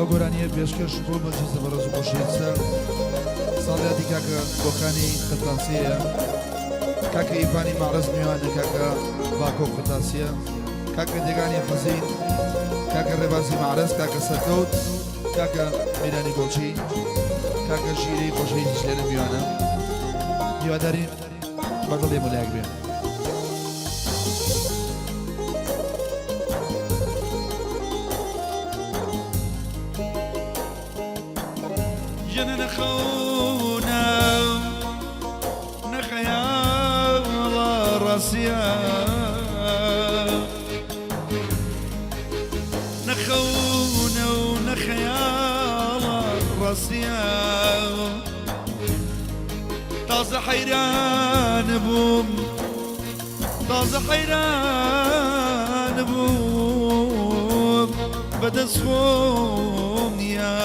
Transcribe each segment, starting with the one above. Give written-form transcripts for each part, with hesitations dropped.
ئەو گۆرانیە پێشکەش بۆ مەجلیسە بەڕێز و خۆشەویستە ساڵیادی کاکە گۆکانی قرتاسیەیە، کاکە ئیڤانی مەعرەز میوانە، کاکە باکۆ قرتاسیە، کاکە دێگانی حەزین، کاکە ڕێبازی مەعرەز، کاکە سەرکەوت، کاکە میرانی گۆڵچی، کاکە ژیرەی خۆشەویستیش لێرە میوانە. هیوادارین بەدڵ ئێمە لایەک بێ. ژنە نە خەونە نە خەیاڵە ڕاستیە نە خەونە و نە خەیاڵە ڕاستیە تازە حەیران بووم تازە حەیران بووم بەدەست خۆم نییە.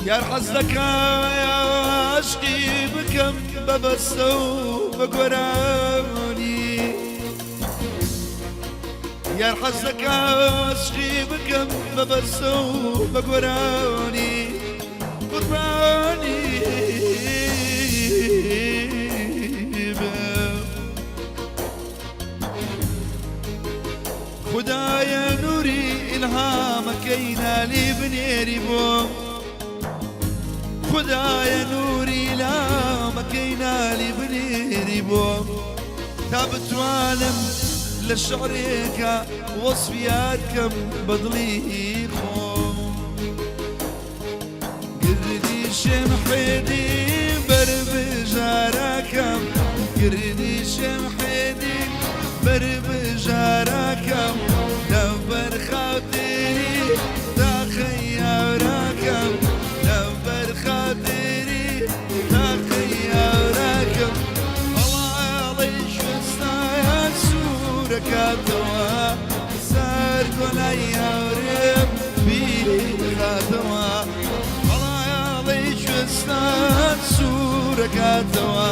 یار حەز دەکا عەشقی بکەم بە بەستە و بە گۆرانی. یار حەز دەکا عەشقی بکەم بە بەستە و بە گۆرانی. قوربانی بم. خودایە نوری ئیلهامەکەی نالی بنێری بۆم. خودایە نوری ئیلهامەکەی نالی بنێری بۆم. تا بتوانم لە شعرێکا وەسفی یار کەم بە دڵی خۆم. گردی شمحێدی بەربژارەکەم گردی شمحێدی بەربژارەکەم لەبەر خاتری تاقە یارەکەم لەبەر خاتری تاقە یارەکەم هەڵاڵەی شوێستایان سوورەکاتەوە سەر گۆنای یارم بیرخاتەوە هەڵاڵەی کوێستان سوورەکاتەوە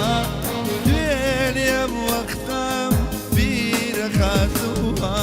دوێنێم وەختم بیرەخاتەوە.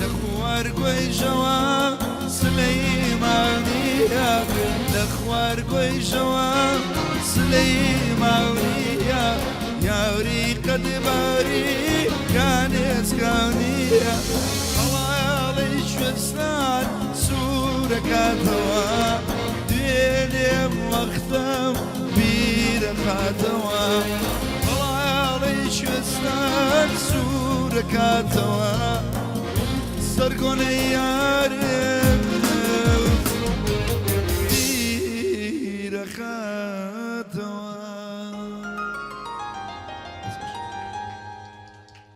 لە خوار گۆیژەوە سلەیمانیە لە خوار گۆیژەوە سلەیمانیە یاوری قەدباری کانێزکانیە هەڵاڵی کوێستان سوورەکاتەوە دوێنێم وەختم بیرەخاتەوە هەڵاڵی کوێستان سوورەکاتەوە سەرگۆنەی.